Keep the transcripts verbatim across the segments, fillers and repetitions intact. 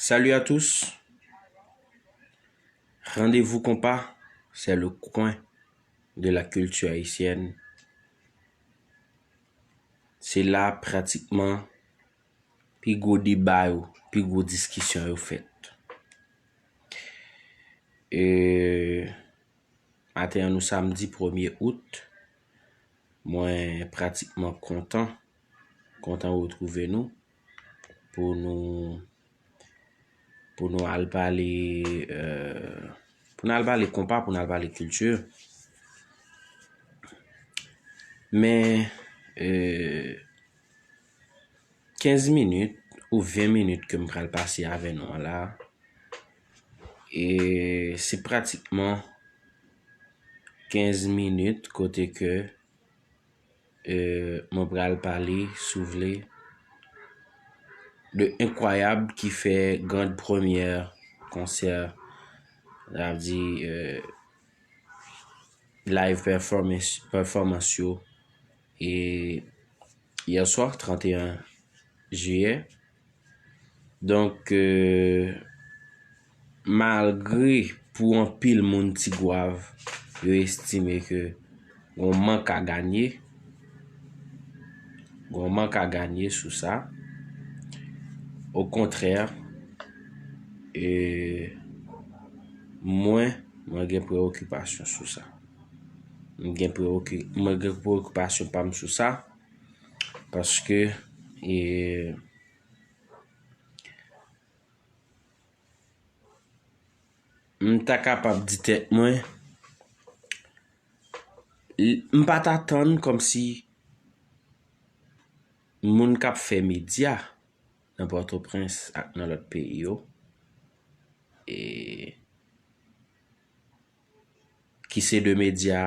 Salut à tous. Rendez-vous Compas, c'est le coin de la culture haïtienne. Se la pratikman pi gwo deba yo, pi gwo diskisyon yo fèt. E maten an nou samdi premye out, mwen pratikman kontan, kontan retwouve nou pou nou pou nou al pale, euh, pou nou al pale konpa, pou nou al pale kilti. Men, euh, kenz minit ou ven minit ke m pral pase avè nou an la, e se pratikman kenz minit kote ke, euh, mwen pral pale, si w vle, de Enkwayab ki fè grand premyè konsè, sa vle di, euh, live performance, performance yo, e yè swa, trannteyen jiyè. Donk, euh, malgre pou anpil moun Tigwav, yo estime ke gon mank a ganye, gon mank a ganye sou sa. Okontrè, e mwen, mwen gen preokipasyon sou sa. Mwen gen preoki-, mwen gen preokipasyon pa m sou sa, paske, e, m ta kapab di tèt mwen, m pa t atann kòmsi moun k ap fè medya nan Pòtoprens ak nan lòt peyi yo, e ki se de medya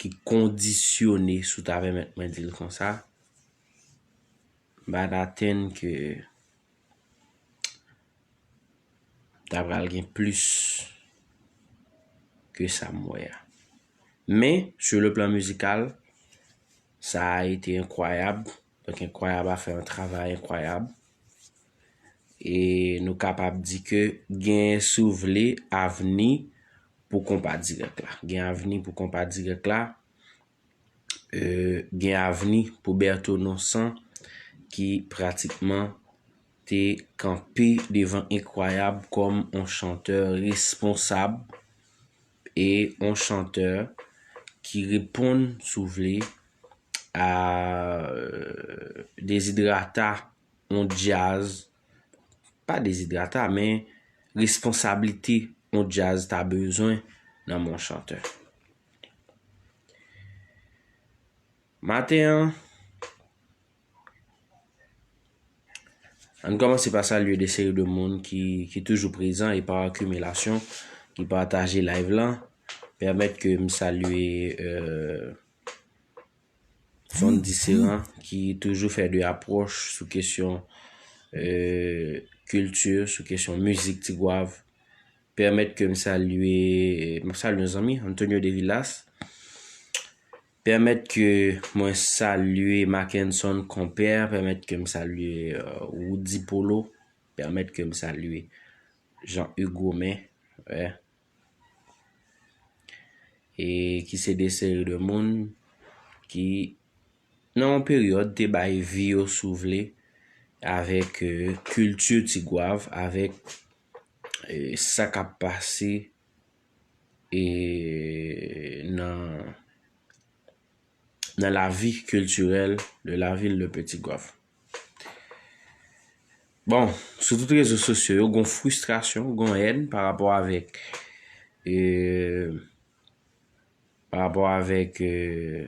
ki kondisyone, si w ta pèmèt mwen di l konsa, m pa t atann ke ta pral gen plis ke sa m wè a. Men, sur le plan musical, ça a été incroyable. Donk, Enkwayab a fè yon travay enkwayab. E nou kapab di ke gen, si w vle, avni pou konpa dirèk la. Gen avni pou konpa dirèk la. Euh, gen avni pou Bertho Nonsan ki pratikman te kanpe devan Enkwayab kòm yon chantè responsab e yon chantè ki reponn, si w vle, a, euh, dezidrata yon djaz, pa dezidrata, men responsablite yon djaz ta bezwen nan men yon chantè. Maten an, ann kòmanse pa salye de seri de moun ki, ki toujou prezan e pa akimilasyon, ki pataje live lan. Pèmèt ke m salye, euh, Son Diseran ki toujou fè de apwòch sou kesyon, euh, kilti, sou kesyon mizik Tigwav. Pèmèt ke m salye, m ap salye yon zanmi, Antonio de Villas. Pèmèt ke mwen salye Mackenson Konpè, pèmèt ke m salye, euh, Woody Polo, pèmèt ke m salye Jean Hugues Romain, wè. E ki se de seri de moun ki, nan yon peryòd, te bay vi yo, si w vle, avèk, euh, kilti Tigwav, avèk, euh, sa k ap pase, e nan, nan lavi kiltirèl de la vil de Petit Goâve. Bon, sou tout rezo sosyo yo, gon fristrasyon, gon èn pa rapò avèk, e, pa rapò avèk, e,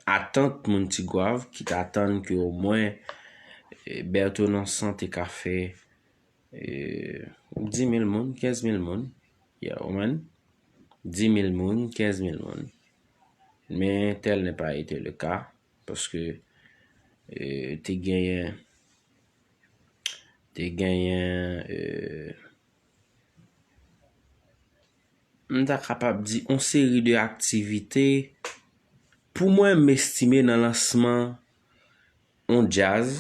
atant moun Tigwav ki t atann ke omwen, e, Bertho Nonsan te ka fè, e, di mil moun, kenz mil moun. Yeah, omwen. Di mil moun, kenz mil moun. Men, tel n'est pas été le cas, paske, e, te genyen, te genyen, e, m ta kapab di, yon seri de aktivite pou mwen, m estime nan lansman yon djaz,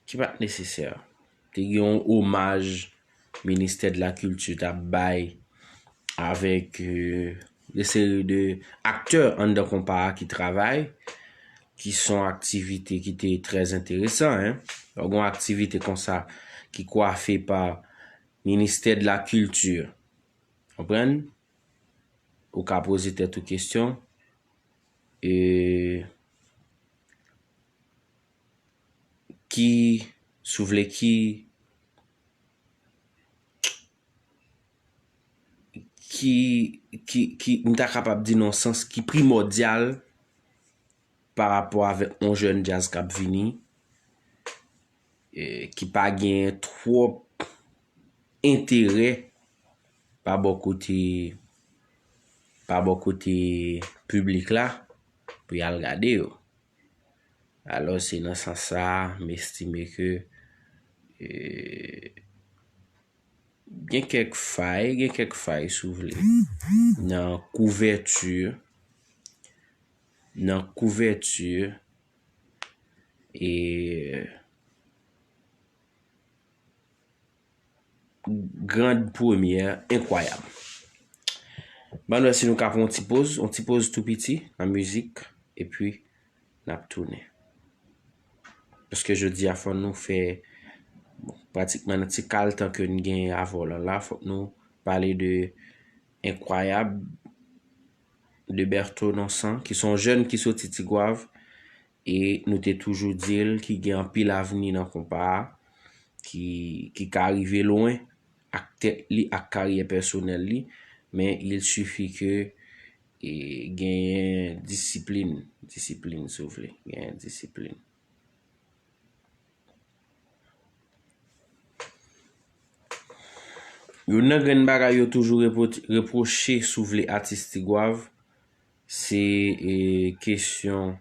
ki pa t nesesè. Te gen yon omaj Ministè de la Kilti t ap bay avèk, euh, de seri de aktè anndan konpa a ki travay, ki se yon aktivite ki te trè enteresan, en. Lè w gen yon aktivite konsa ki kwafe pa Ministè de la Kilti, konprann? Ou ka poze tèt ou kesyon, e, ki, si w vle, ki, ki, ki, ki, m ta kapab di nan sans ki primòdyal pa rapò avèk yon jèn djaz k ap vini, e, ki pa gen twòp enterè pa bò kote, pa bò kote piblik la pou y al gade yo. Alò, se nan sans sa a, m estime ke, e, gen kèk fay, gen kèk fay, si w vle, nan kouvèti, nan kouvèti, e, Grand Première, enkwayab. Ban nou wè si nou ka pran yon ti poz, yon ti poz tou piti nan mizik, epi n ap tounen. Paske jodi a, fò nou fè, bon, pratikman nan ti kal tan ke n genyen avè w lan la, fòk nou pale de Enkwayab de Bertho Nonsan, ki se yon jèn ki soti Tigwav, e nou te toujou di l ki gen anpil avni nan konpa a, ki, ki ka rive lwen ak tèt li, ak karyè pèsonèl li, men il suffit ke, e, genyen disiplin, disiplin, si w vle, genyen disiplin. Youn nan grenn bagay yo toujou repwo-, repwoche, si w vle, atis Tigwav, se, e, kesyon,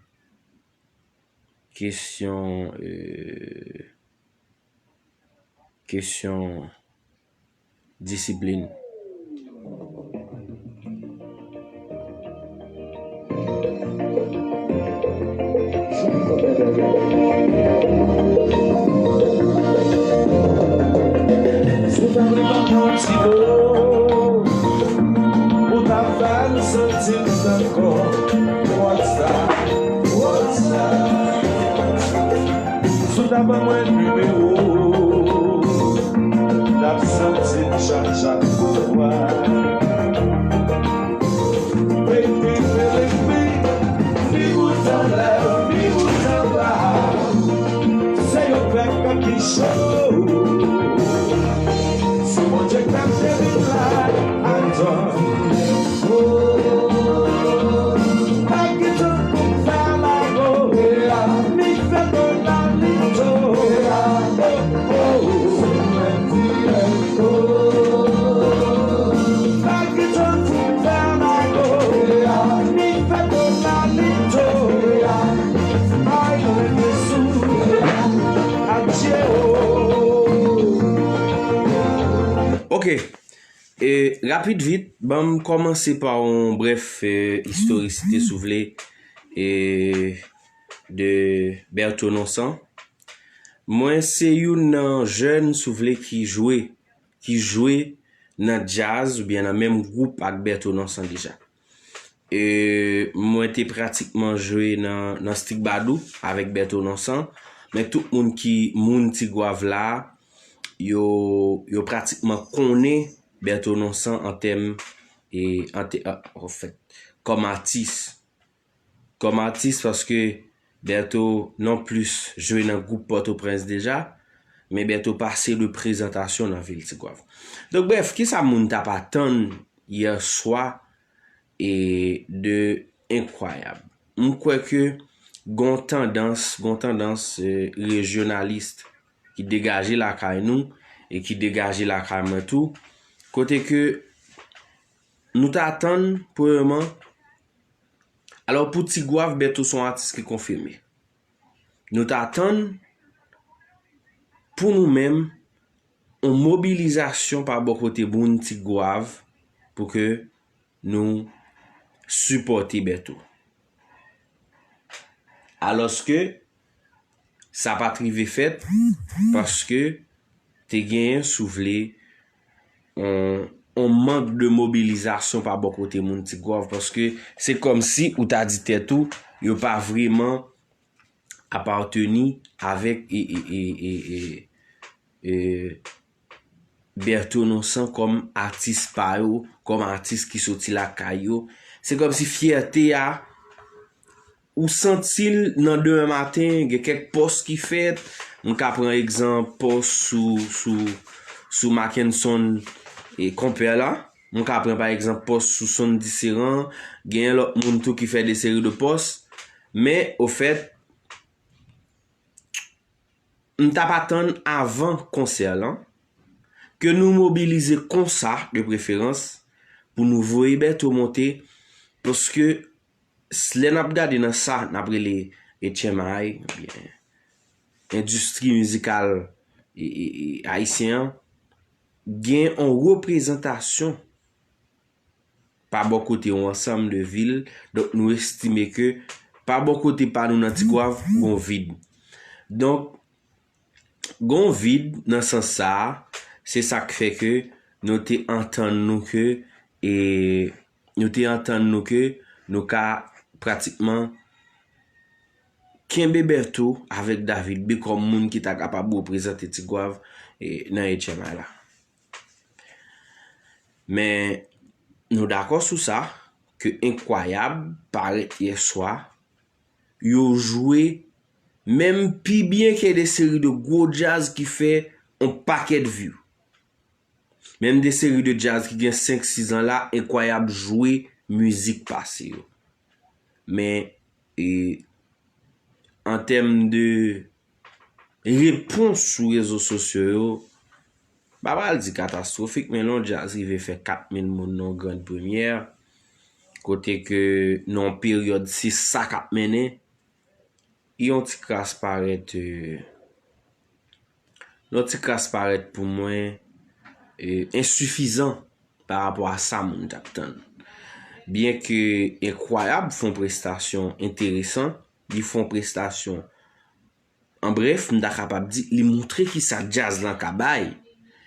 kesyon, e, kesyon disiplin. Si w ta vle ban mwen yon ti mo, ou ta fè m santi m ankò. What's up? What's up? Si w ta ban mwen nimewo w, n ap santi n chak, chak fwa. Baby, baby, ni bout anlè, ni bout anba. Se yon pèp ki cho. Se Bondye k ap deliv la. Atann. Oh. Ok. E, rapid vit, ban m kòmanse pa yon brèf, e, istorisite, si w vle, e, de Bertho Nonsan. Mwen se youn nan jèn, si w vle, ki jwe, ki jwe nan djaz oubyen nan menm gwoup ak Bertho Nonsan deja. E, mwen te pratikman jwe nan, nan Stick Badou avèk Bertho Nonsan, men tout moun ki moun Tigwav la, yo, yo pratikman konnen Bertho Nonsan an tèm, e, an tè-, an, an fèt, kòm atis. Kòm atis, paske Bertho non plis jwe nan gwoup Pòtoprens deja, men Bertho pase de prezantasyon nan vil Tigwav. Donk, brèf, kisa moun t ap atann yè swa e de Enkwayab? M kwè ke gon tandans, gon tandans, e, rejyonalis ki degaje lakay nou e ki degaje lakay mwen tou, kote ke nou ta atann, premyèman, alò, pou Tigwav, Bertho se yon atis ki konfime. Nou ta atann pou nou menm, yon mobilizasyon pa bò kote moun Tigwav pou ke nou sipòte Bertho. Alòske, Sa pa t rive fèt paske te genyen, si w vle, on, on mank de mobilizasyon pa bò kote moun Tigwav, paske se kòmsi ou ta di tèt ou, yo pa vrèman apateni avèk e, e, e, e, e, e, Bertho Nonsan kòm atis pa yo, kòm atis ki soti lakay yo. Se kòmsi fyète a, ou santi l nan demen maten, gen kèk pòs ki fèt. M ka pran egzanp pòs sou, sou, sou Mackenson e Konpè la. M ka pran pa egzanp pòs sou Sonn Diseran. Genyen lòt moun tou ki fè de seri de pòs. Men, ofèt, m t ap atann avan konsè lan ke nou mobilize konsa, de preferans, pou nou voye Bertho monte, paske s-, lè n ap gade nan sa n ap rele H M I, oubyen endistri mizikal e, e, e, ayisyen an, gen yon reprezantasyon pa bò kote yon ansanm de vil. Donk, nou estime ke pa bò kote pa nou nan Tigwav, gon vid. Donk, gon vid nan sans sa a, se sa k fè ke nou te antann nou ke, e, nou te antann nou ke nou ka pratikman kenbe Bertho avèk David B kòm moun ki ta kapab reprezante Tigwav, e, nan H M I la. Men, nou dakò sou sa, ke Enkwayab parèt yè swa, yo jwe menm pi byen ke de seri de gwo djaz ki fè on pakèt view. Menm de seri de djaz ki gen senk, sis an la, Enkwayab jwe mizik pase yo. Men, e, an tèm de repons sou rezo sosyo yo, m pa pral di katastwofik, men lè yon djaz rive fè kat mil moun nan yon grann premyè, kote ke nan yon peryòd se sa k ap mennen, yon ti kras parèt, e, yon ti kras parèt pou mwen, e, ensifizan pa rapò a sa moun t ap tann. Byen ke Enkwayab fè yon prestasyon enteresan, li fè yon prestasyon, an brèf, m ta kapab di, li montre kisa djaz lan ka bay.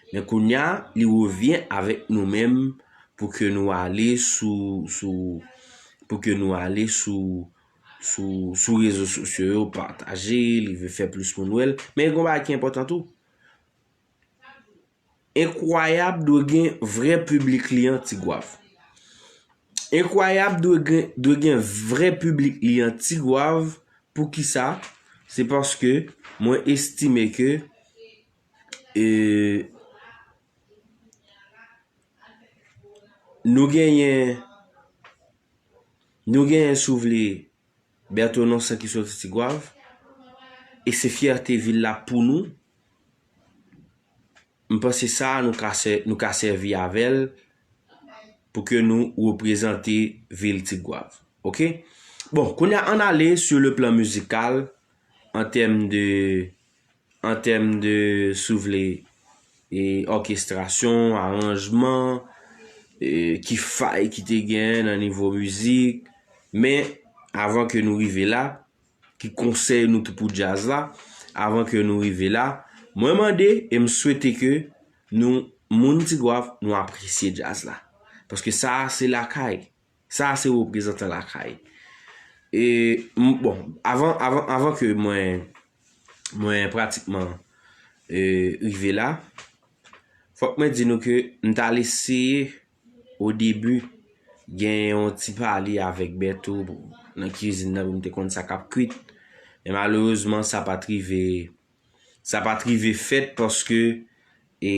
Men kounye a, li revyen avèk nou menm pou ke nou ale sou, sou, pou ke nou ale sou, sou, sou rezo sosyo yo, pataje, li vle fè plis moun wè l. Men gen yon bagay ki enpòtan tou. Enkwayab dwe gen vrè piblik li an Tigwav. Enkwayab dwe gen, dwe gen vrè piblik li an Tigwav. Poukisa? Se paske mwen estime ke, e, nou genyen, nou genyen, si w vle, Bertho Nonsan ki soti Tigwav, e se fyète vil la pou nou. M panse sa, nou ka sè-, nou ka sèvi avè l pou ke nou reprezante vil Tigwav. Oke? Bon, kounye a, ann ale sur le plan musical, an tèm de, an tèm de, si w vle, e, òkestrasyon, aranjman, e, ki fay ki te gen nan nivo mizik. Men, avan ke nou rive la, ki konsèy nou tou pou djaz la, avan ke nou rive la, mwen mande e m swete ke nou, moun Tigwav, nou apresye djaz la. Paske sa a se lakay. Sa a se reprezantan lakay. E, m, bon, avan, avan, avan ke mwen, mwen pratikman, e, rive la, fòk mwen di nou ke m t al eseye, o debi, gen yon ti pale avèk Bertho nan kizin nan pou m te konn sa k ap kwit. Men malerezman, sa pa t rive, sa pa t rive fèt paske, e,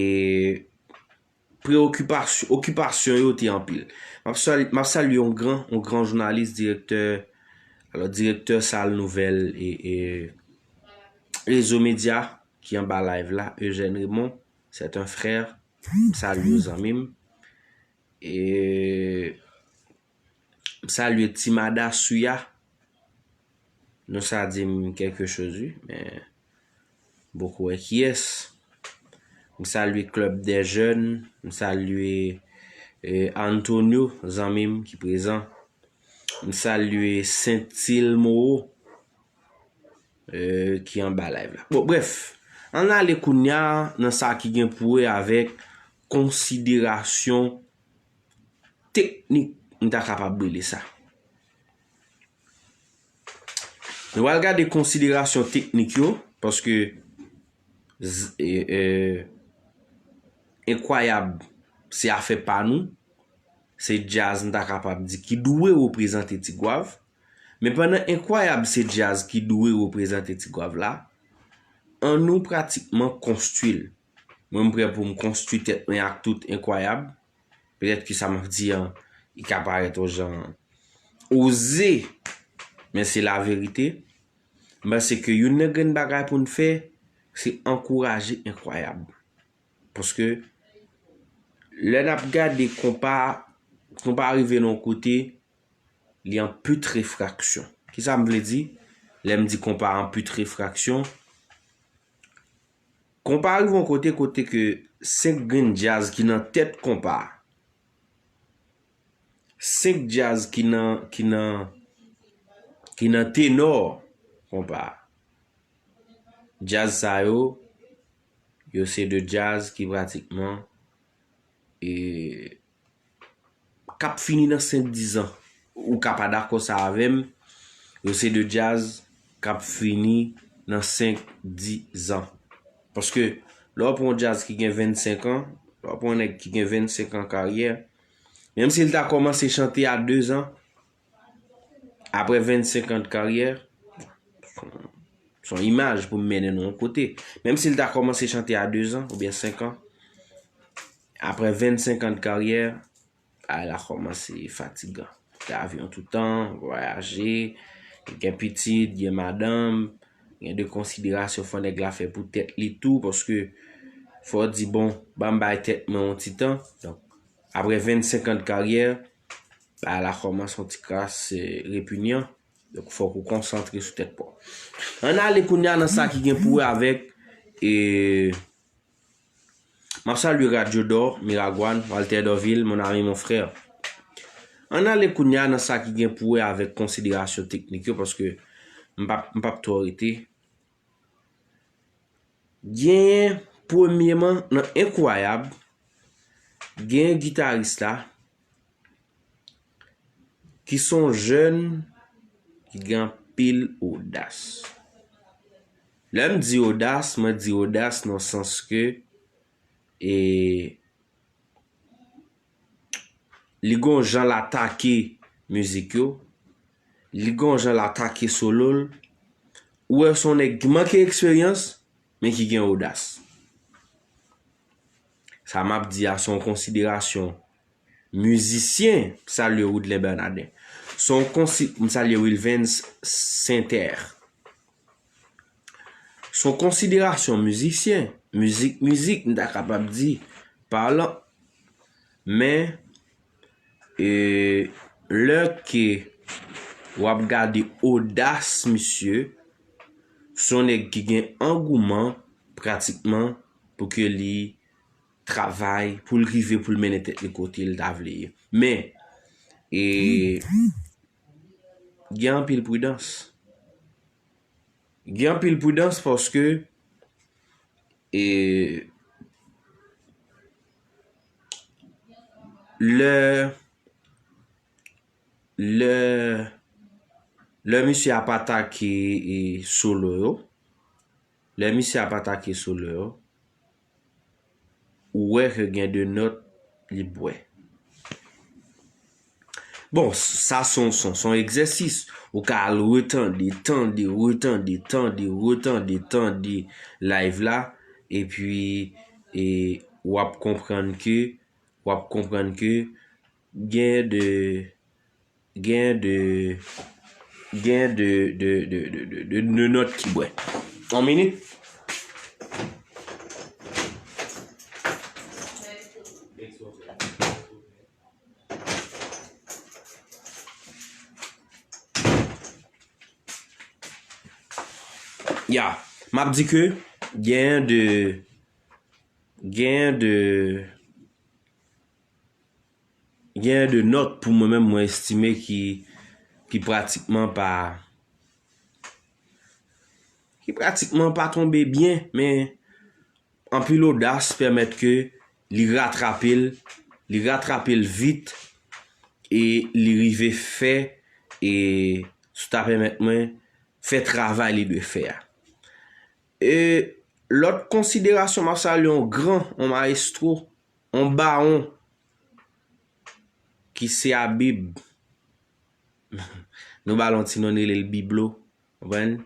preyokipasyon, okipasyon yo te anpil. M ap sal-, m ap salye yon gran, yon gran jounalis, direktè, alò, direktè sal nouvèl e, e rezo medya ki anba live la, Eugène Raymond, c'est un frère. M salye w, zanmi m. E m salye Ti Mada Souya. Non sa di m quelque chose, wi, men m poko wè kiyès. M salye Club des Jeunes, m salye, e, Antonio, zanmi m ki prezan. M salye Sentil Moreau. euh, ki anba live la. Bon, bref, ann ale kounye a nan sa ki gen pou wè avèk konsiderasyon teknik, m ta kapab rele sa. Nou pral gade konsiderasyon teknik yo, paske z- e- e- Enkwayab se afè pa nou, se djaz, m ta kapab di, ki dwe reprezante Tigwav. Men pandan Enkwayab se djaz ki dwe reprezante Tigwav la, ann nou pratikman konstwi l. Mwen, m prè pou m konstwi tèt mwen ak tout Enkwayab. Petèt ke sa m ap di an, li ka parèt yon jan oze, men se laverite. M panse ke youn nan grenn bagay pou n fè, se ankouraje Enkwayab. Paske lè n ap gade konpa, konpa rive nan yon kote, li an putréfaction. Kisa m vle di? Lè m di konpa an putréfaction, konpa rive yon kote, kote ke senk grenn djaz ki nan tèt konpa, senk djaz ki nan, ki nan, ki nan tenò konpa, djaz sa yo, yo se de djaz ki pratikman, e, k ap fini nan senk dizan. Ou ka pa dakò sa avè m, yo se de djaz k ap fini nan senk dizan. Paske lè w pran yon djaz ki gen vennsenk an, lè w pran yon nèg ki gen vennsenk an karyè, menm si l ta kòmanse chante a dezan, apre vennsenk an de karyè, se yon imaj pou m mennen nou yon kote. Menm si l ta kòmanse chante a dezan oubyen senk an, apre vennsenk an de karyè, bagay la kòmanse fatigan. Te avyon toutan, vwayaje, gen pitit, gen madanm, gen de konsiderasyon fò nèg la fè pou tèt li tou, paske fò w di, bon, ban m bay tèt mwen yon ti tan. Donk, apre vennsenk an de karyè, bagay la kòmanse yon ti kras, eh, repinyan. Donk, fòk ou konsantre sou tèt pa w. Ann ale kounye a nan sa ki gen pou wè avèk, eh, m ap salye Radyo Dò, Miragwàn, Walter Dòvil, mon ami, mon frère. Ann ale kounye a nan sa ki gen pou wè avèk konsiderasyon teknik yo, paske m p ap, m p ap twò rete. Genyen, premyeman, nan Enkwayab, genyen gitaris la, ki se yon jèn ki gen anpil odas. Lè m di odas, mwen di odas nan sans ke, e, li gon jan l atake mizik yo, li gon jan l atake solo l, ou wè se yon nèg ki manke eksperyans, men ki gen odas. Sa m ap di a, se yon konsiderasyon mizisyen, m salye Woodlen Bernadin. Se yon konsi-, m salye Wilvens Senter. Se yon konsiderasyon mizisyen, mizik, mizik, m ta kapab di, palan. Men, e, lè ke w ap gade odas misye, se yon nèg ki gen angouman pratikman pou ke li travay, pou l rive, pou l mennen tèt li kote l ta vle ye. Men, e, gen anpil pridans. Gen anpil pridans paske, e, lè, lè, lè misye ap atake, e, solo yo, lè misye ap atake solo yo, ou wè ke gen de nòt li bwè. Bon, sa se yon, se yon, se yon egzèsis. Ou ka al retande, tande, retande, tande, retande, tande live la, epi, e, w ap konprann ke, w ap konprann ke gen de, gen de, gen de, de, de, de, de, de, de nòt ki bwè. Yon minit. Ya, m ap di ke gen de, gen de, gen de nòt pou mwen menm, mwen estime ki, ki pratikman pa, Li pratikman pa tonbe byen, men anpil odas pèmèt ke li ratrape l, li ratrape l vit e li rive fè, e si w ta pèmèt mwen, fè travay li dwe fè a. E lòt konsiderasyon, m ap salye yon gran, yon mayestwo, yon bawon ki se Abib. Nou ba l yon ti non, n rele l Biblo, konprann?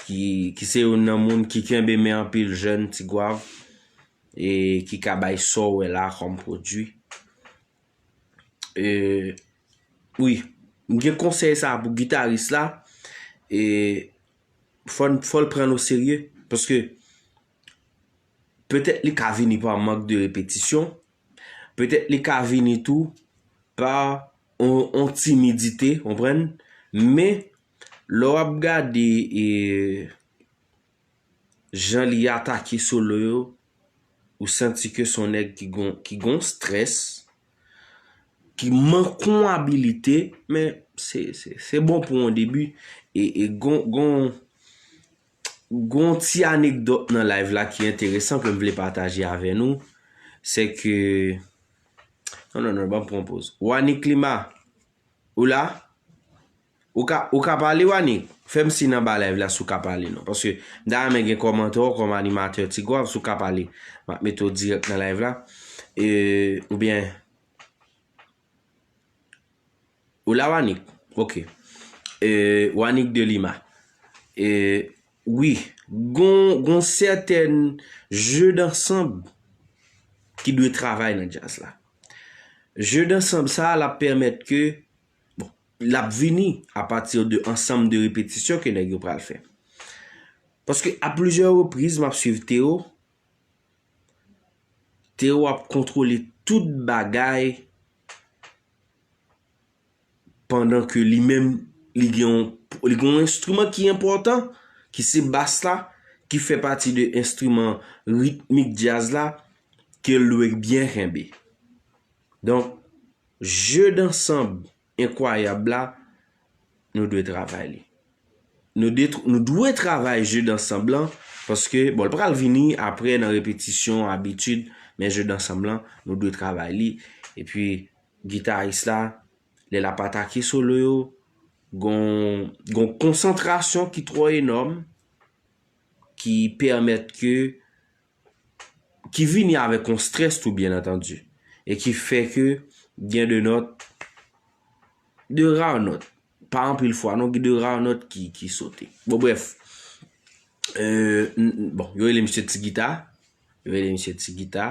Ki, ki se youn nan moun ki kenbe men anpil jèn Tigwav e ki ka bay sa w wè la kòm pwodui. E, wi, m gen konsèy sa pou gitaris la. E fò n, fò l pran n o serye, paske petèt li ka vini pa mank de repetisyon, petèt li ka vini tou pa on, on timidite, konprann? Men, lè w ap gade, e, jan li atake solo yo, ou santi ke se yon nèg ki gon, ki gon strès, ki mank yon abilite, men se, se, se bon pou yon debi. E, e gon, gon, gon ti anekdòt nan live la ki enteresan ke m vle pataje avè nou, se ke, non, non, non, ban m pran poz. Wani Klima, ou la? Ou ka, ou ka pale, Wani? Fè m siy nan ba live la si w ka pale non. Paske m ta renmen gen kòmantè w kòm animatè Tigwav, si w ka pale, m ap mete w dirèk nan live la. E, oubyen, ou la, Wanik? Ok. E, Wanik de Lima. E, wi, gon, gon sètèn je dansanb ki dwe travay nan djaz la. Je dansanb sa a, l ap pèmèt ke, bon, l ap vini apati de ansanm de repetisyon ke nèg yo pral fè. Paske a plizyè repriz, m ap swiv Teo. Teo ap kontwole tout bagay pandan ke li menm, li gen yon, li gen yon enstriman ki enpòtan, ki se bas la, ki fè pati de enstriman ritmik djaz la, ke l dwe byen kenbe. Donk, je dansanb enkwayab la, nou dwe travay li. Nou, de, nou dwe travay je dansanb lan, paske, bon, l pral vini apre nan repetisyon, abitid, men je dansanb lan, nou dwe travay li. Epi, gitaris la, lè l ap atake solo yo, gon, gon konsantrasyon ki twò enòm, ki pèmèt ke, ki vini avèk yon strès tou, byen antandi, e ki fè ke gen de nòt, de ra nòt, pa anpil fwa non, gen de ra nòt ki, ki sote. Bon, brèf, euh, n- n- bon, yo rele misye Ti Gita, yo rele misye Ti Gita,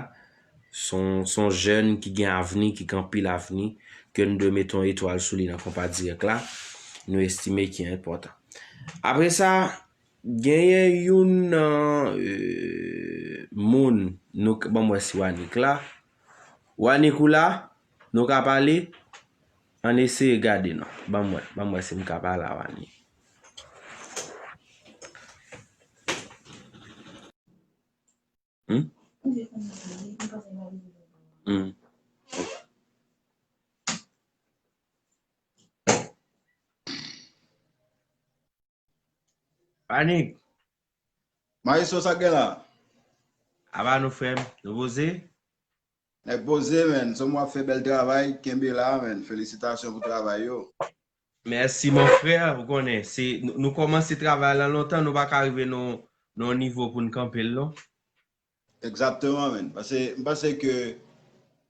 se yon, se yon jèn ki gen avni, ki gen anpil avni, ke n dwe mete yon etwal sou li nan konpa dirèk la, nou estime ki enpòtan. Apre sa, genyen youn nan, euh, moun, nou, ban m wè si Wanik la. Wanik ou la? Nou ka pale? Ann eseye gade non. Ban m wè, ban m wè si m ka pale a Wanik. Hmm? Hmm. Panik. Maestro, sa k gen la? Aba nou, frè m, nou poze? Nèg poze, menn. Sou mwen ap fè bèl travay, kenbe la, menn. Felisitasyon pou travay yo. Mèsi, mon frè. Ou konnen, se, nou, nou kòmanse travay la lontan, nou pa ka rive nan, nan yon nivo pou n kanpe l, non. Egzakteman, menn. Pase, m panse ke,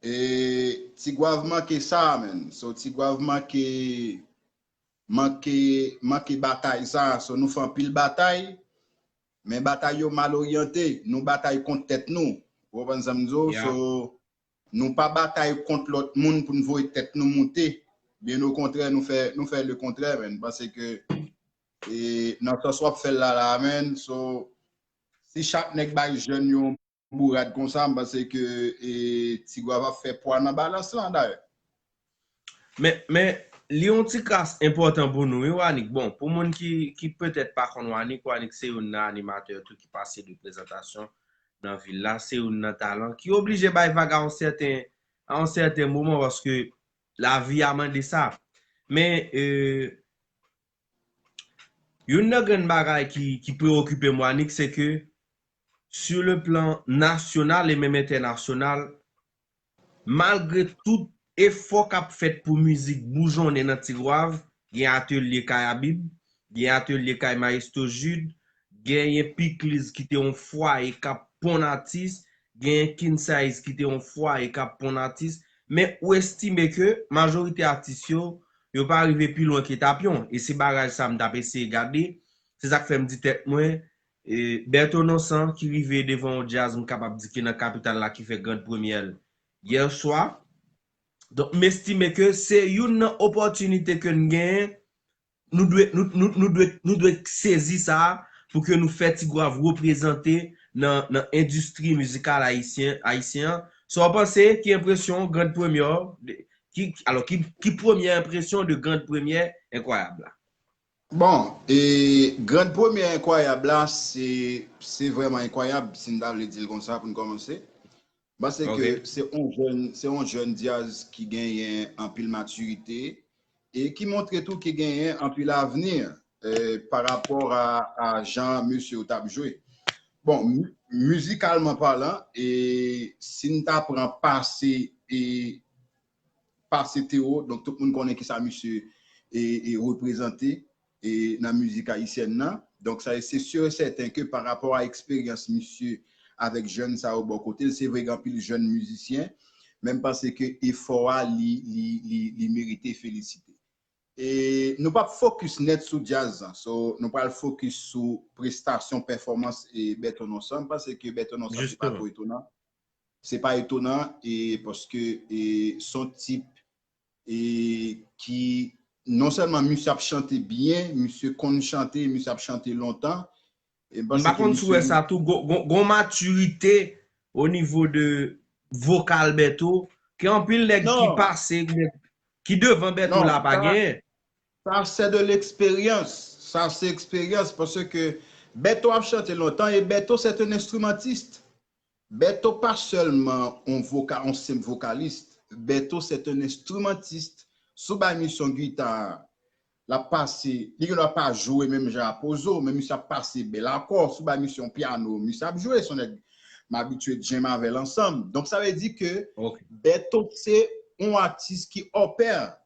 e, Ti Gwav manke sa, menn. So, Ti Gwav manke, manke, manke batay sa. So, nou fè anpil batay, men batay yo mal oryante. Nou batay kont tèt nou. Ou konprann sa m di w? Yeah. So, nou pa batay kont lòt moun pou n voye tèt nou moute. Byen okontrè, nou fè, nou fè lekontrè, menn. M panse ke, e, nan sans w ap fè l la, la, menn. So, si chak nèg bay jèn yo yon bourad konsa, m panse ke, e, Ti Gwav ap fè pwa nan balans lan, dayè. Men, men, li yon ti kras enpòtan pou nou, wi, Wanik. Bon, pou moun ki, ki petèt pa konn Wanik, Wanik se youn nan animatè tou ki pase de prezantasyon nan vil la, se youn nan talan ki oblije bay vag a yon sèten, a yon sèten moman, paske lavi a mande sa. Men, e, Youn nan grenn bagay ki, ki preokipe m, Wanik, se ke, sur le plan national e menm entènasyonal, malgre tout efò k ap fèt pou mizik boujonnen nan Tigwav, gen atelye kay Abib, gen atelye kay Maestro Jude, genyen Pikliz ki te yon fwaye k ap ponn atis, genyen King Size ki te yon fwaye k ap ponn atis, men ou estime ke majorite atis yo, yo pa rive pi lwen ke Tapyon. E se bagay sa m t ap eseye gade. Se sa k fè m di tèt mwen, e, Bertho Nonsan ki rive devan yon djaz, m kapab di ki nan kapital la, ki fè grand premyè l yè swa. Donk, m estime ke se youn nan opòtinite ke n genyen, nou dwe, nou, nou, nou dwe, nou dwe sezi sa a pou ke nou fè Tigwav reprezante nan, nan endistri mizikal ayisyen, ayisyen an. Sa w panse? Ki enpresyon grand premyè w, de, ki, alò, ki, ki premyè enpresyon de grand premyè Enkwayab la? Bon, e grand premyè Enkwayab la, se, se vrèman enkwayab, si n ta vle di l konsa, pou n kòmanse. M panse ke se yon jèn, se yon jèn djaz ki genyen anpil matirite e ki montre tou ki genyen anpil avni, eh, pa rapò a, a jan mesye yo t ap jwe. Bon, mi-, mizikalman palan, e si n ta pran pase, e pase Teo, donk tout moun konnen kisa misye e, e reprezante e nan mizik ayisyèn nan. Donk sa se si e sèten ke pa rapò a eksperyans misye avèk jèn sa yo bò kote l, se vre gen anpil jèn mizisyen, men m panse ke efò a li, li, li, li merite felisite. E nou p ap fokis nèt sou djaz lan, so nou pral fokis sou prestasyon, pèfòmans e Bertho Nonsan. M panse ke Bertho Nonsan se pa twò etonan. Se pa etonan, e paske e s on tip e ki non sèlman misye ap chante byen, misye konn chante, misye ap chante lontan. E m pa konn si w wè sa tou, gon matirite o nivo de vokal Bertho, ke anpil nèg ki pase, ki devan Bertho la pa genyen. Sa se de l'expérience. Sa se eksperyans, paske Bertho ap chante lontan e Bertho se un instrumentiste. Bertho pa sèlman yon voka, yon senp vokalis. Bertho se un instrumentiste. Si w bay misye yon gita, l ap pase, li gendwa pa jwe menm jan a Pozo, men misye ap pase bèl akò. Si w bay misye yon pyano, misye ap jwe, se yon nèg m abitye djèm avè l ansanm. Donk sa vle di ke Bertho se yon atis ki hors pair.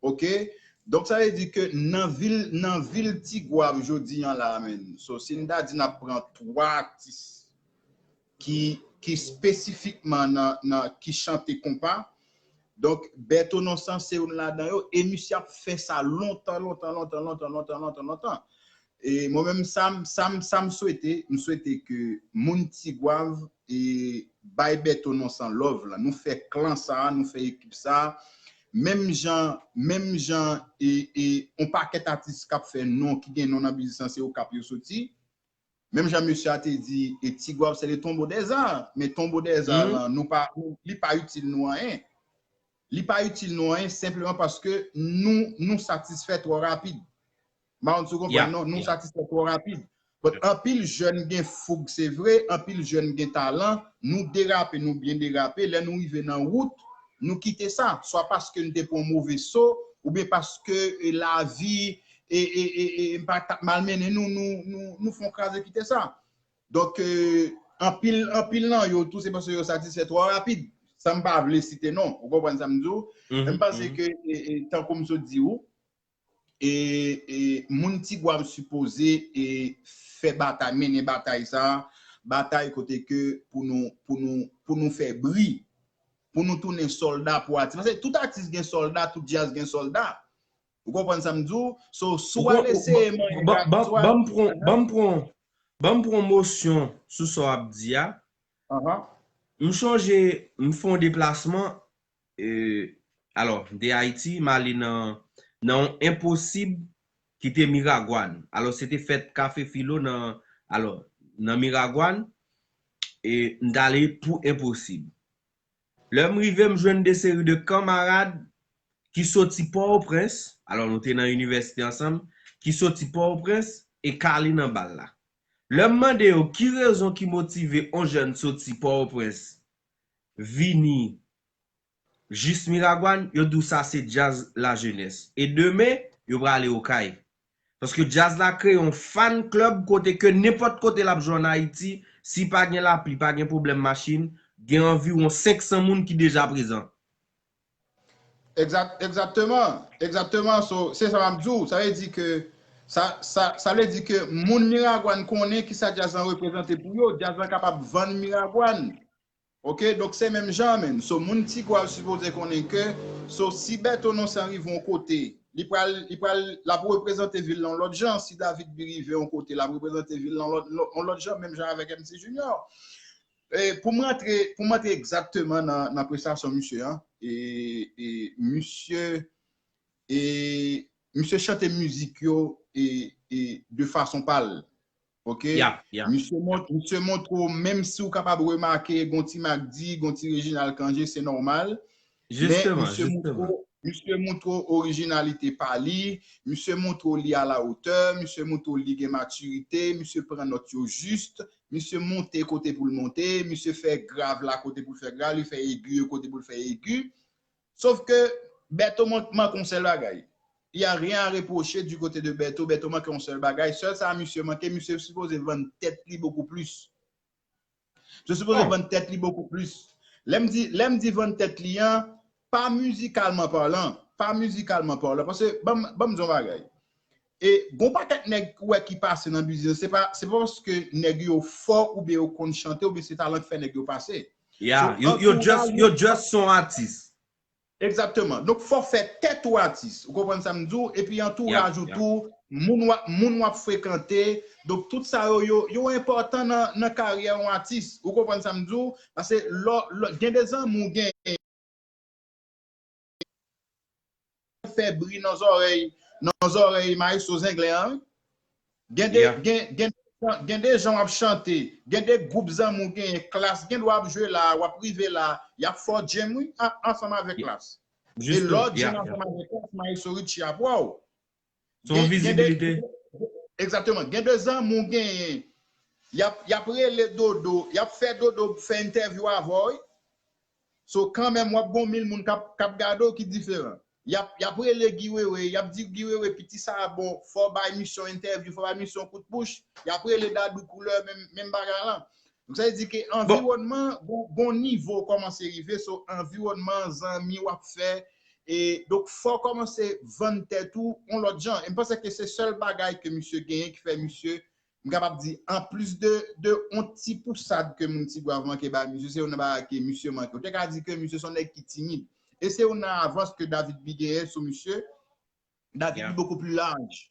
Oke? Donk sa vle di ke nan vil, nan vil Tigwav jodi an la menm. So, si n ta di n ap pran twa atis ki, ki espesifikman nan, nan, ki chante konpa, donk Bertho Nonsan se youn ladan yo, e misye ap fè sa lontan, lontan, lontan, lontan, lontan, lontan, lontan. E mwen menm sa m, sa m, sa m swete, m swete ke moun Tigwav e bay Bertho Nonsan love la. Nou fè klan sa, nou fè ekip sa. Menm jan, menm jan e, e yon pakèt atis k ap fè non, ki gen non nan biznis lan, se Okap yo soti. Menm jan mesye a te di, e Tigwav se le tombeau des arts, men tombeau des arts lan, nou pa, li pa itil nou anyen. Li pa itil nou anyen senpleman paske nou, nou satisfè twò rapid. M pa konn si w konprann non, nou satisfè twò rapid. But anpil jèn gen foug, se vre, anpil jèn gen talan, nou derape, nou byen derape, lè nou rive nan wout, nou kite sa, swa paske n te pran yon move so, oubyen paske e, lavi e, e, e, e, pa t ap malmennen nou, nou, nou, nou fè yon kraze kite sa. Donk, e, anpil, anpil nan yo tou, se paske yo satisfè twò rapid. San m pa vle site non, ou konprann sa m di w? M panse ke, e, e, tankou m sot di w, e, e, moun Tigwav sipoze e fè batay, mennen batay sa, batay kote ke pou nou, pou nou, pou nou fè bri, pou nou tounen sòlda pou atis. Paske tout atis gen sòlda, tout djaz gen sòlda. Ou konprann sa m di w? So, si w al eseye manyen gratis, w al. Ban m pran, ban m pran, ban m pran mosyon sou sa w ap di a. M chonje, m fè yon deplasman, e, alò, m te Ayiti, m ale nan, nan yon enposib ki te Miragwàn. Alò, se te fèt Kafe Filo nan, alò, nan Miragwàn, e m t ale pou enposib. Lè m rive, m jwenn de seri de kanmarad ki soti Pòtoprens, alò nou te nan inivèsite ansanm, ki soti Pòtoprens e k ale nan bal la. Lè m mande yo ki rezon ki motive yon jèn soti Pòtoprens vini jis Miragwàn, yo di w sa se djaz lajenès. E demen, yo prale Okay. Paske djaz la kreye yon fan club kote ke nenpòt kote l ap jwe ann Ayiti, si pa gen lapli, pa gen pwoblèm machin, gen anviwon senk san moun ki deja prezan. Egzakteman, egzakteman. So, se sa m ap di w. Sa vle di ke sa, sa, sa vle di ke moun Miragwàn konnen kisa djaz lan reprezante pou yo. Djaz lan kapab vann Miragwàn. Ok, donk se menm jan menm. So, moun Tigwav sipoze konnen ke, so, si Bertho Nonsan rive yon kote, li pral, li pral, l ap reprezante vil lan yon lòt jan. Si David B rive yon kote, l ap reprezante vil lan yon lòt, yon lòt jan, menm jan avèk M C Junior. E, pou m rantre, pou m rantre egzakteman nan, nan prestasyon misye an, e, e misye, e misye chante mizik yo e, e de fason pa l. Ok? Yeah, yeah. Misye mont-, misye montre w, menm si w kapab remake, gon ti Mack D, gon ti Reginald Cangé, se nòmal. Jisteman, jisteman. Misye montre w orijinalite pa li, misye montre w li a la otè, misye montre w li gen matirite, misye pran nòt yo jis, misye monte kote pou l monte, misye fè grav la kote pou l fè grav, li fè egi yo kote pou l fè egi. Sof ke Bertho man-, manke yon sèl bagay. Il y a rien à reprocher du côté de Bertho. Bertho manke yon sèl bagay. Sèl sa misye manke, misye sipoze vann tèt li bokou plis. Misye sipoze vann tèt li bokou plis. Lè m di, lè m di vann tèt li an, pa mizikalman palan, pa mizikalman palan, paske, ban m, ban m di yon bagay. E gon pakèt nèg ou wè ki pase nan biznis, se pa, se pa paske nèg yo fò oubyen yo konn chante oubyen se talan ki fè nèg yo pase. Yeah, yo, yo just, yo just son atis. Egzakteman. Donk, fò w fè tèt ou atis. Ou konprann sa m di w? Epi antouraj ou tou, moun w ap, moun w ap frekante. Donk, tout sa yo, yo, yo enpòtan nan, nan karyè yon atis. Ou konprann sa m di w? Paske lò, lò, gen de zanmi w genyen fè bri nan zòrèy, nan zòrèy Maestro Zenglen an, wi. Gen de, gen, gen, gen de jan w ap chante, gen de gwoup zanmi w genyen, Klass gen dwa ap jwe la, w ap rive la, y ap fè w djèm, wi, an-, ansanm avèk Klass. E lè w djèm ansanm avèk Klass, Maestro Richie ap wè w. Se yon vizibilite. Egzakteman. Gen de zanmi w genyen, y ap, y ap rele Dodo, y ap fè Dodo fè entèvyou avè w, wi. So, kanmenm, w ap gen yon mil moun k ap, k ap gade w ki diferan. Y ap, y ap rele Guy Wewe, y ap di Guy Wewe, piti sa a bon, fò w bay misye yon entèvyou, fò w bay misye yon kout bouch. Y ap rele Dadou Couleur, menm, menm bagay lan. Donk, sa vle di ke anviwònman, bon, bon nivo kòmanse rive, so, anviwònman, zanmi w ap fè, e, donk, fò w kòmanse vann tèt ou yon lòt jan. E m panse ke se sèl bagay ke misye genyen ki fè misye m kapab di, anplis de, de yon ti pousad ke moun Tigwav manke bay misye, se youn nan bagay ke misye manke. Ou te ka di ke misye se yon nèg ki timid. E se youn nan avans ke David B genyen sou misye. David B beaucoup plus large.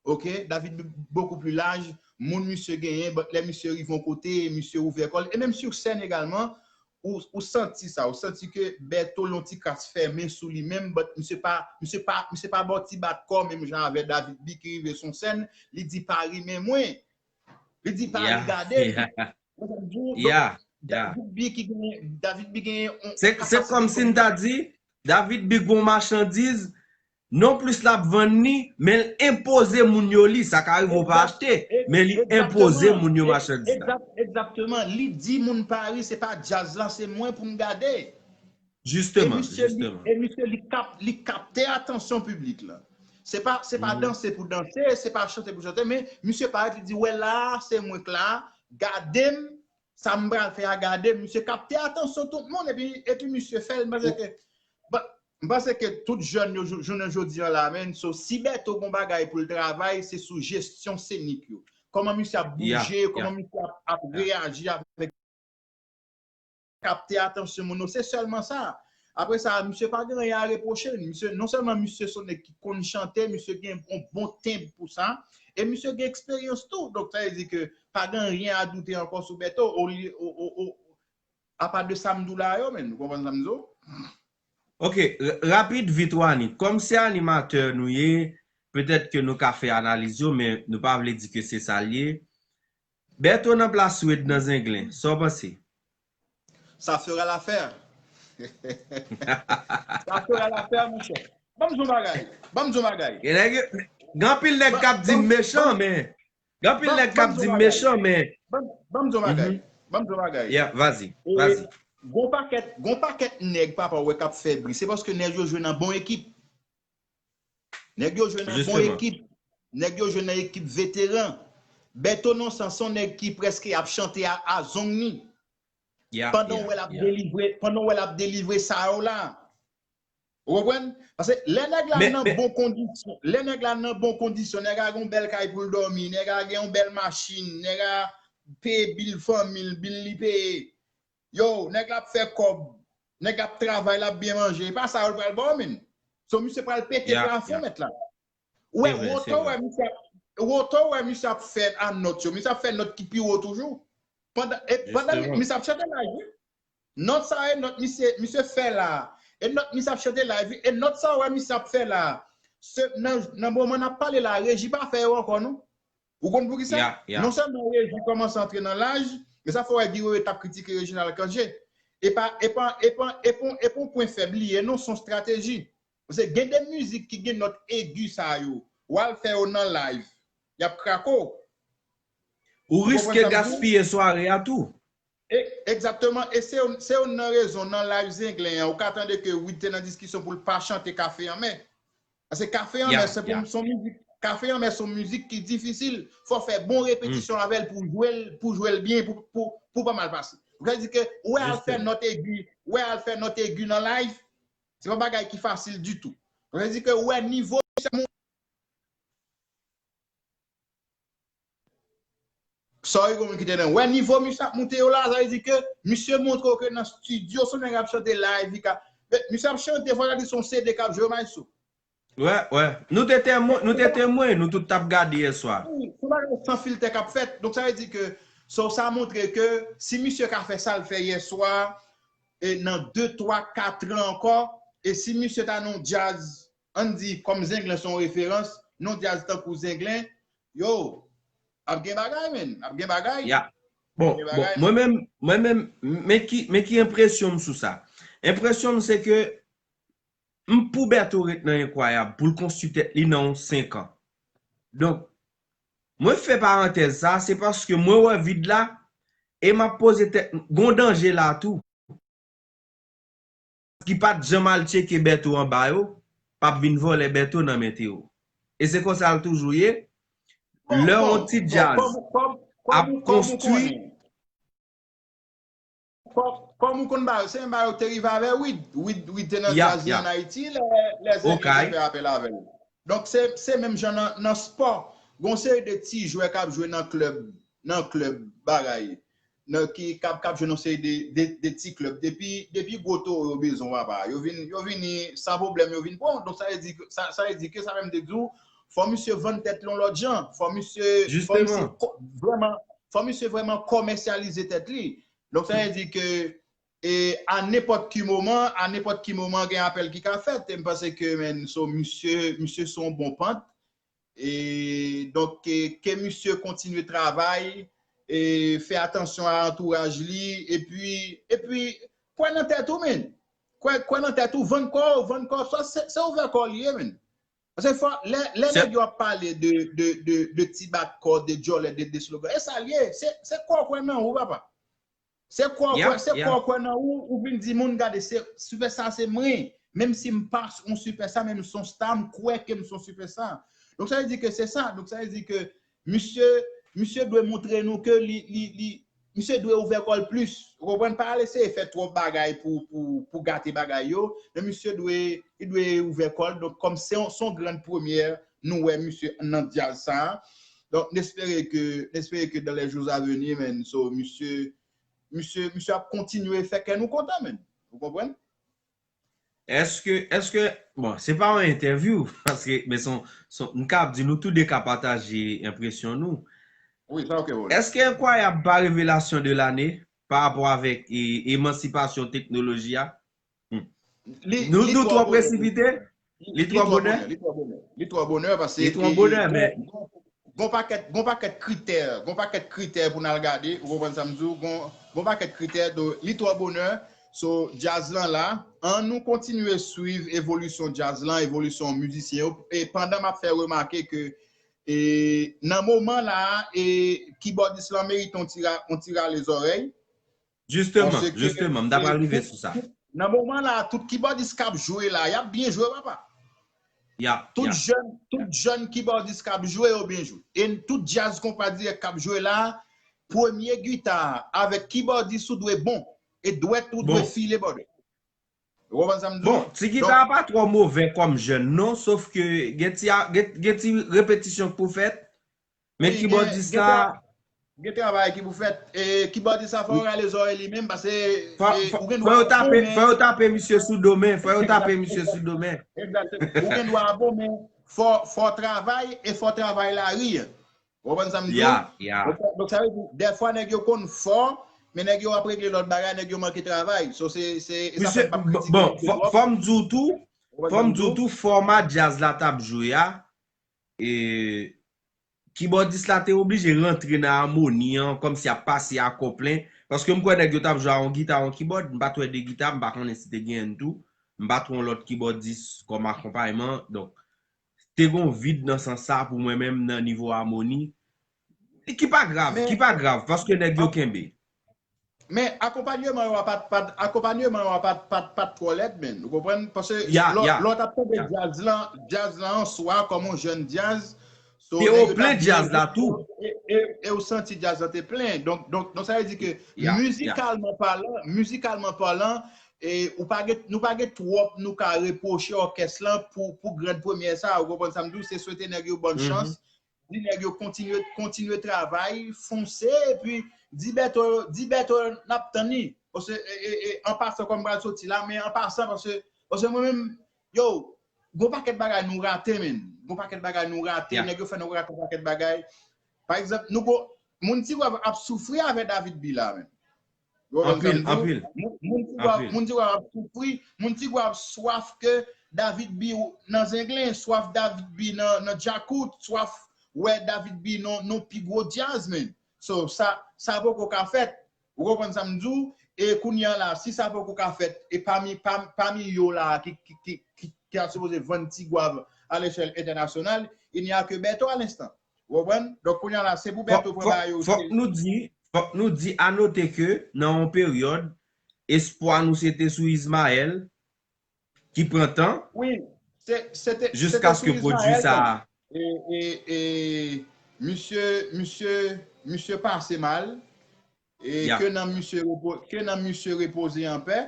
Ok? David B beaucoup plus large. Moun misye genyen, but lè misye rive yon kote, misye ouvè kò l. E menm sou sèn egalman, ou, ou santi sa, ou santi ke Bertho yon ti kras fèmen sou li menm, but misye pa, misye pa, misye pa ba w ti bat kò menm jan avè David B ki rive sou sèn, li di pa renmen mwen. Li di pa regade m. David B ki genyen, David B genyen yon... Se, se kòmsi n ta di, David B gon machandiz, non plis l ap vann li, men l enpoze moun yo li. Sa ka rive w pa achte, men li enpoze moun yo machandiz la. Egzakteman. Li di moun Paris, se pa djaz la, se mwen pou n gade. Jisteman, jisteman. E misye, li kap-, li kapte atansyon piblik la. Se pa, se pa danse pou danse, se pa chante pou chante, men misye parèt, li di, wè la, se mwen k la, gade m, sa m pral fè a gade m. Misye kapte atansyon tout moun, epi, epi misye fè l, m panse ke, m panse ke tout jèn yo, jou-, jounen jodi an la, menm, so, si Bertho gon bagay pou l travay, se sou jesyon senik yo. Kòman misye ap bouje, kòman misye ap, ap reyaji avèk kapte atansyon moun yo, se sèlman sa. Apre sa, misye pa gen anyen a repwoche l. Misye, non sèlman misye se yon nèg ki konn chante, misye gen yon bon tenb pou sa, e misye gen eksperyans tou. Donk, sa vle di ke pa gen anyen a doute ankò sou Bertho, o, o, o, o, apa de sa m di w la yo, menm, ou konprann sa m di w? Ok, rapid, vit, Wani. Kòm se animatè nou ye, petèt ke nou ka fè analiz yo, men nou pa vle di ke se sa l ye. Bertho nan plas Wade nan Zenglen, sa w panse? Ça fera l'affaire. Ça fera l'affaire, monchè. Ban m di w yon bagay. Ban m di w yon bagay. Gen anpil nèg k ap di m mechan, men. Gen anpil nèg k ap di m mechan, men. Ban m di w yon bagay. Ban m di w yon bagay. Yeah, vas-y, vas-y. Gon pakèt, gon pakèt nèg, papa, w wè k ap fè bri. Se paske nèg yo jwe nan bon ekip. Nèg yo jwe nan bon ekip. Nèg yo jwe nan ekip veteran. Beto Nonsan se yon nèg ki prèske ap chante a, a zong ni. Pandan w wè l ap delivre, pandan w wè l ap delivre sa yo la. Ou konprann? Paske lè nèg la nan bon kondisyon, lè nèg la nan bon kondisyon, nèg la gen yon bèl kay pou l dòmi, nèg la gen yon bèl machin, nèg la peye bil fanmi l, bil li peye. Yo, nèg la ap fè kòb, nèg la ap travay, l ap byen manje. E pa sa yo l pral ba w, menn. So, misye pral pete plafon, mèt la. Ou wè, wotè ou wè misye ap, wotè ou wè misye ap fè a nòt yo, misye ap fè nòt ki pi wo toujou. Pandan, e pandan misye ap chante live, wi. Nòt sa e nòt misye, misye fè la. E nòt misye ap chante live, wi. E nòt sa ou wè misye ap fè la. Se, nan, nan moman n ap pale la, Reji pa fè yo ankò, non. Ou konn poukisa? Non sèlman Reji kòmanse antre nan laj, men sa fè w wè Guy Wewe t ap kritike Reginald Cangé. E pa, e pa, e pa, e pa, e pa yon pwen fèb li ye, non, se yon estrateji. Paske gen de mizik ki gen nòt egi sa yo. W al fè yo nan live. Y ap krake w. Ou riske gaspiye sware a tou. E, egzakteman. E se youn, se youn nan rezon nan live Zenglen an, ou ka tande ke Wid te nan diskisyon pou l pa chante Kafe Anmè. Paske Kafe Anmè se pou, se yon mizik, Kafe Anmè se yon mizik ki difisil. Fò w fè bon repetisyon avè l pou w jwe l, pou w jwe l byen, pou, pou, pou w pa mal pase. Donk, sa vle di ke ou wè al fè nòt egi, ou wè al fè nòt egi nan live, se pa bagay ki fasil ditou. Donk, sa vle di ke ou wè nivo misye ap monte. Sorry, gen moun ki te nan. Wè nivo misye ap monte yo la, sa vle di ke misye montre w ke nan estidyo, se yon nèg ap chante live, li ka. Men misye ap chante, fò w ta di se yon C D k ap jwe, maestro. Wè, wè. Nou te temwen, nou te temwen, nou tout t ap gade yè swa. Wi, se yon bagay san filtè k ap fèt. Donk, sa vle di ke, so, sa montre ke si misye ka fè sa l fè yè swa, e nan de, twa, kat an ankò, e si misye ta nan yon djaz, ann di, kòm Zenglen se yon referans, nan yon djaz tankou Zenglen, yo, ap gen bagay, menn, ap gen bagay. Ya. Bon, bon, mwen menm, mwen menm, men ki, men ki enpresyon m sou sa? Enpresyon m se ke m pou Bertho ret nan Enkwayab, pou l konstwi tèt li nan yon senk an. Donk, mwen fè parantèz sa, se paske mwen wè Vid la, e m ap poze tèt m, gon danje la tou. Ki pa t janm al tcheke Bertho anba yo, p ap vin vòlè Bertho nan men T O. E se konsa l toujou ye. Lè yon ti djaz ap konstwi. Kòm, kòm ou konn bagay, se menm bagay yo te rive avè Wid. Wid, Wid te nan djaz li ann Ayiti, lè, lè Zenglen te fè apèl avè l. Donk, se, se menm jan nan, nan spò. Gon seri de ti jwè k ap jwe nan klèb, nan klèb, bagay. Nan, ki, k ap, k ap jwe nan seri de, de, de ti klèb. Depi, depi gwo towo yo bezwen w, papa, yo vin, yo vini san pwoblèm, yo vin pran w. Donk, sa vle di, sa, sa vle di ke sa menm te di w, fò misye vann tèt li yon lòt jan. Fò misye, fò misye vrèman, fò misye vrèman kòmèsyalize tèt li. Donk, sa vle di ke, e a nenpòt ki moman, a nenpòt ki moman, gen apèl ki ka fèt. E m panse ke, menn, so, misye, misye sou yon bon pant. E donk, ke, ke misye kontinye travay, e fè atansyon a antouraj li, epi, epi, kwè nan tèt ou, menn. Kwè, kwè nan tèt ou, vann kò w, vann kò w, sa, se, se ouvè kò w li ye, menn. Paske fò, lè, lè nèg yo ap pale de, de, de, de ti bat kò, de djòlè, de, de slogan, e sa l ye, se, se kwè w kwè nan ou, papa. Se kwè w kwè, se kwè w kwè nan ou, ou vin di moun, gade, se, sipè sa se mwen. Menm si m pa yon sipè sa, men m se yon sta, m kwè ke m se yon sipè sa. Donk, sa vle di ke se sa. Donk, sa vle di ke misye, misye dwe montre nou ke li, li, li, misye dwe ouvè kò l plis. Ou konprann? Pa al eseye fè twòp bagay pou, pou, pou gate bagay yo. Men misye dwe, li dwe ouvè kò l. Donk, kòm se yon, se yon grann premyè, nou wè misye nan djaz sa. Donk, n espere ke, n espere ke dans les jours à venir, menn, so, misye, misye, misye ap kontinye fè kè nou kontan, menn. Ou konprann? Èske, èske, bon, se pa yon entèvyou, paske, men son, son, m ka ap di nou tou de ka pataje enpresyon nou. Wi, sa ok, Roland. Èske Enkwayab pa revelasyon de lane pa rapò avèk, e, emansipasyon teknoloji a? Hmm. Nou, nou twò presipite? Li twò bonè? Li twò bonè. Li twò bonè paske, li twò bonè, men gon pakèt, gon pakèt kritè, gon pakèt kritè pou n al gade, ou konprann sa m di w, gon, gon pakèt kritè, do, li twò bonè, so, djaz lan la, ann nou kontinye swiv evolisyon djaz lan, evolisyon mizisyen yo, e pandan m ap fè remake ke, e, nan moman la, e, kibòdis lan merite yon ti ra-, yon ti rale zòrèy, Jisteman, jisteman, m ta pral rive sou sa. Nan moman la, tout kibòdis k ap jwe la, y ap byen jwe, papa. Ya, tout jèn, tout jèn kibòdis k ap jwe yo byen jwe. E tout djaz konpa dirèk k ap jwe la, premye gita avèk kibòdis ou dwe bon. E dwèt ou dwe file bòdè. Ou konprann sa m di w? Bon, ti gita a pa twò move kòm jèn non, sof ke gen ti, gen, gen ti repetisyon k pou fèt. Men kibòdis la, gen travay ki pou fèt. E kibòdis la fò w rale zòrèy li menm, paske fò, fò, fò yo tape, fò yo tape misye sou do men, fò yo tape misye sou do men. Ou gen dwa bon, men fò, fò travay, e fò travay lari a. Ou konprann sa m di w? Donk, donk, sa vle di, dèfwa nèg yo konn fò, men nèg yo ap regle lòt bagay, nèg yo manke travay. So, se, se, e sa fè m p ap kritike misye twòp. Fò m di w tou, fò m di w tou, fòma djaz la t ap jwe a, e, kibòdis la te oblije rantre nan amoni an, kòmsi ap pase akò plen. Paske m kwè nèg yo t ap jwe a yon gita, yon kibòd, m pa t wè de gita, m pa konnen si te genyen tou. M pa t wè yon lòt kibòdis kòm akonpayman. Donk, te gen yon vid nan sans sa pou mwen menm nan nivo amoni. Ki pa grav, ki pa grav, paske nèg yo kenbe. Men akonpanyeman yo a pa t, pa t, akonpanyeman yo a pa t, pa t, pa t twò lèd, men. Ou konprann? Paske lè w t ap tande djaz lan, djaz lan an swa kòm yon jèn djaz, so, te nèg yo t ap plen djaz la tou. E, e, e ou santi djaz lan te plen. Donk, donk, donk sa vle di ke mizikalman palan, mizikalman palan, e, ou pa gen, nou pa gen twòp nou ka repwoche òkès lan pou, pou grand premyè sa, ou konprann sa m di w, se swete nèg yo bòn chans, di nèg yo kontinye, kontinye travay, fonse, epi di Bèto, di Bèto n ap tann li. Paske, e, e, e, an pasan, kòm m pral soti la, men an pasan, paske, paske mwen menm, yo, gon pakèt bagay nou rate, men. Gon pakèt bagay nou rate, nèg yo fè nou rate yon pakèt bagay. Pa egzanp, nou gon, moun Tigwav ap soufri avè David B la, men. Anpil, anpil. Moun, moun Tigwav, moun Tigwav ap soufri, moun Tigwav swaf ke David B nan Zenglen, swaf David B nan, nan Djakout, swaf wè David B nan, nan pi gwo djaz, men. So, sa, sa poko ka fèt. Ou konprann sa m di w? E kounye a la, si sa poko ka fèt, e pami, pam-, pami yo la ki, ki, ki, ki, ki ap sipoze vann Tigwav a lechèl entènasyonal, il n'y a que Bertho à l'instant. Ou konprann? Donk, kounye a la, se pou Bertho pran bagay yo serye. Fòk, fòk nou di, fòk nou di, anote ke nan yon peryòd, espwa nou se te sou Ismaël, ki pran tan, wi, se, se te, se te sou Ismaël, sa. E, e, e, misye, misye, misye pase mal, e ke nanm misye repo-, ke nanm misye repoze anpè.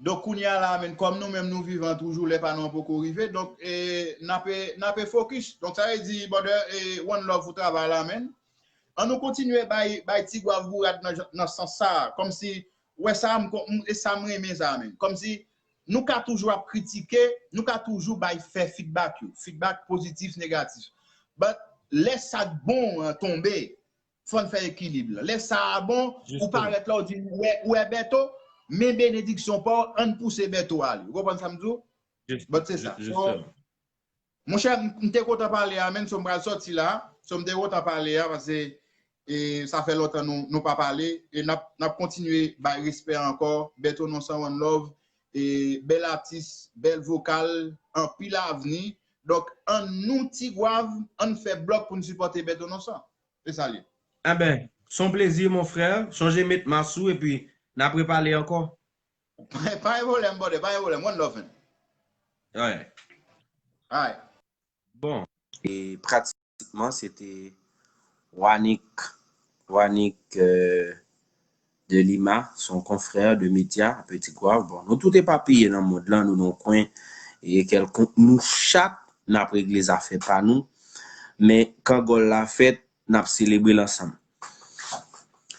Donk, kounye a la, men, kòm nou menm nou vivan toujou, lè pa nou an poko rive. Donk, e, n ape, n ape fokis. Donk, sa vle di, brother, e, one love pou travay la, men. Ann nou kontinye bay, bay Tigwav bourad nan, nan sans sa a. Kòmsi, ou wè sa, m, m, e sa m renmen sa, men. Kòmsi, nou ka toujou ap kritike, nou ka toujou bay fè feedback yo. Feedback pozitif, negatif. But, lè sa k bon an tonbe, fò n fè ekilib la. Lè sa a bon, ou parèt la, ou di, ou wè, ou wè Bèto, men benediksyon pa w, ann pouse Bèto ale. Ou konprann sa m di w? But se sa. So, monchè, m, m te kontan pale a, men, so m pral sòti la. So m te kontan pale a, paske, e, sa fè lontan nou, nou pa pale. E n ap, n ap kontinye bay respè ankò. Bèto Nonsan, one love. E, bèl atis, bèl vokal, anpil avni. Donk, ann nou Tigwav, ann fè blòk pou n sipòte Bèto Nonsan. Se sa l ye. Enben, se yon plezi, mon frè. Chonje met mas ou, epi n ap repale ankò. Pa gen pwoblèm, brother, pa gen pwoblèm. One love, man. Alright. Alright. Bon. E pratikman, se te Wanik, Wanik, euh, de Lima, se yon konfrè de medya, Petit Goâve. Bon, nou tout epapiye nan mond lan, nou nan yon kwen, e kèlkonk nou chak, n ap regle zafè pa nou. Men, kangòl la fèt, n ap selebre l ansanm.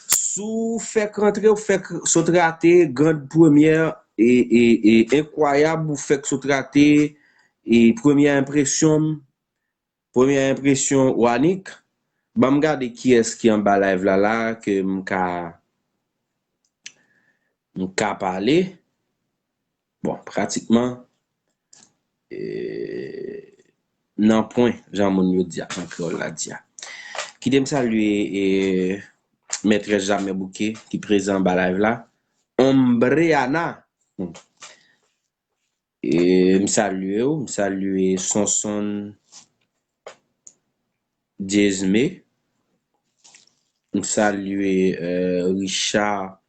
Si w fèk rantre, w fèk sot rate grand premyè e, e, e enkwayab, ou fèk sot rate e premyè enpresyon m, premyè enpresyon Wanik. Ban m gade kiyès ki anba live la la, ke m ka, m ka pale. Bon, pratikman, e, nan pwen, jan moun yo di a, an kreyòl la di a. Kite m salye, e, Mètrès Jamè Bouke, ki prezan anba live la. Ombreana. Hmm. E, m salye w, m salye Sonson Diezme. M salye, euh, Richard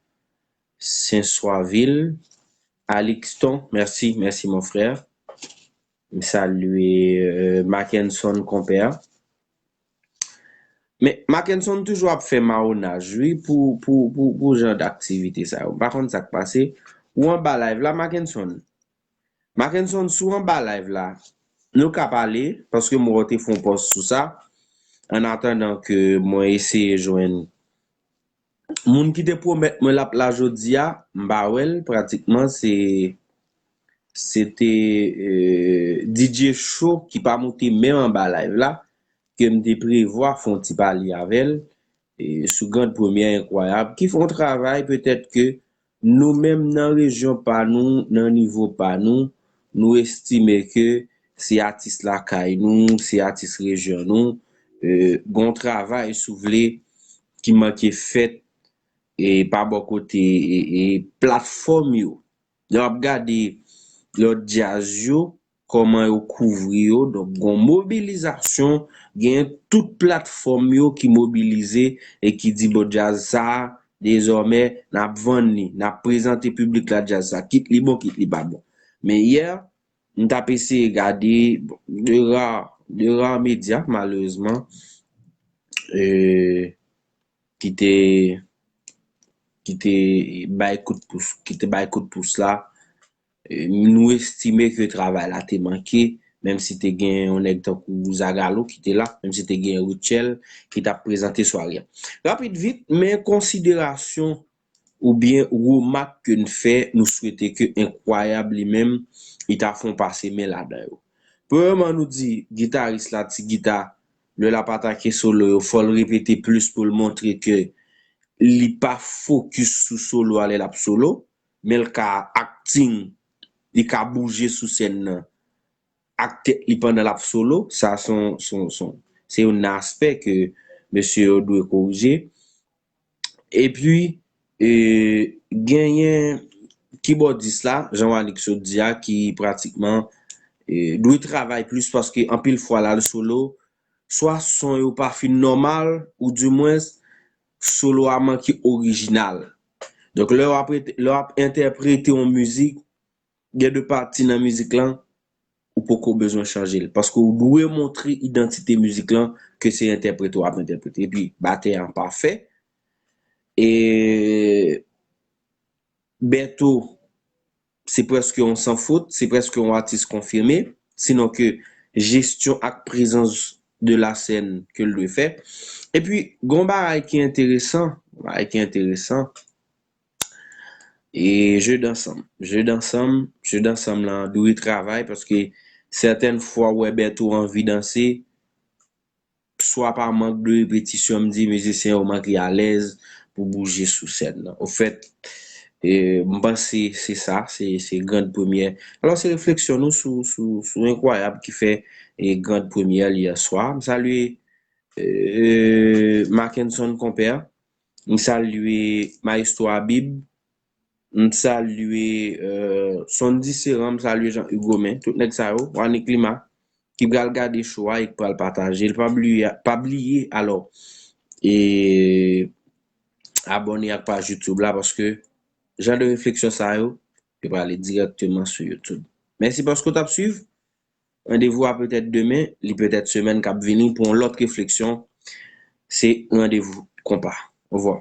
Senswavil. Alixton, mèsi, mèsi, mon frè. M salye euh, Mackenson konpè. Men Mackenson toujou ap fè mawonaj wi pou, pou, pou, pou jan d'aktivite sa yo. M pa konn sa k pase. Ou anba live la, Mackenson? Mackenson, si w anba live la, nou ka pale, paske m wè w te fè yon pòs sou sa. An atandan ke mwen eseye jwenn moun ki te pwomèt mwen l ap la jodi a, m pa wè l, pratikman se se te euh, D J Show ki pa moute menm anba live la, ke m te prevwa fè yon ti pale avè l sou Grand Premyè Enkwayab, ki fè yon travay petèt ke nou menm nan rejyon pa nou, nan nivo pa nou, nou estime ke se atis lakay nou, se atis rejyon nou, euh, gon travay si w vle ki manke fèt e pa bò kote e, e platfòm yo. Lè w ap gade lòt djaz yo, kòman yo kouvri yo, donk gon mobilizasyon, gen tout platfòm yo ki mobilize e ki di bon djaz sa a, dezòmè, n ap vann li, n ap prezante piblik la djaz sa, kit li bon, kit li pa bon. Men yè, m t ap eseye gade de ra de ra medya, malerezman, euh, ki te ki te bay kout pous, ki te bay kout pous la. Euh, nou estime ke travay la te manke, menm si te gen yon nèg tankou Zagalo ki te la, menm si te gen Rutshelle ki t ap prezante sware a. Rapid vit, men konsiderasyon oubyen remak ke n fè, nou swete ke Enkwayab li menm, li ta fè yon pase men ladan yo. Premyèman, nou di gitaris la, ti gita, lè l ap atake solo yo, fò l repete plis pou l montre ke li pa fokis sou solo a lè l ap solo, men l ka acting, li ka bouje sou sèn nan, ak tèt li pandan l ap solo. Sa se yon, se yon, se yon, se youn nan aspè ke mesye yo dwe korije. Epi, e, genyen kibòdis la, jan Wannick sot di a, ki pratikman e, dwe travay plis paske anpil fwa l al solo, swa son yo pa fin nòmal, oudimwens solo a manke orijinal. Donk, lè w ap, lè w ap entèprete yon mizik, gen de pati nan mizik lan, ou poko bezwen chanje l. Paske w dwe montre idantite mizik lan ke se entèprete w ap entèprete. Epi, batè an pafè. E Bertho, se prèske yon san fot, se prèske yon atis konfime, sinon ke jesyon ak prezans de la sèn ke l dwe fè. Epi, gon bagay ki enteresan, bagay ki enteresan, e jeu d'ensemble. Jeu d'ensemble, jeu d'ensemble lan dwe travay paske sètèn fwa w wè Bertho anvi danse, swa pa mank de repetisyon, m di mizisyen yo manke alèz pou bouje sou sèn nan. Ofèt, e, m panse se sa, se, se grand premyè. Alò, se refleksyon nou sou, sou, sou Enkwayab ki fè e, grand premyè l yè swa. M salye e, Mackenson Konpè, m salye Maestro Habib, m salye euh, Sondy Ceran, m salye Jean Hugomen, tout nèg sa yo, Wannick Lima, ki pral gade show a e ki pral pataje l. Pa bliye, pa bliye alò, e abòne ak paj YouTube la, paske jan de refleksyon sa yo, yo prale dirèkteman sou YouTube. Mèsi paske w t ap swiv. Randevou a petèt demen, li petèt semèn k ap vini pou yon lòt refleksyon. Se randevou konpa. Ovwa.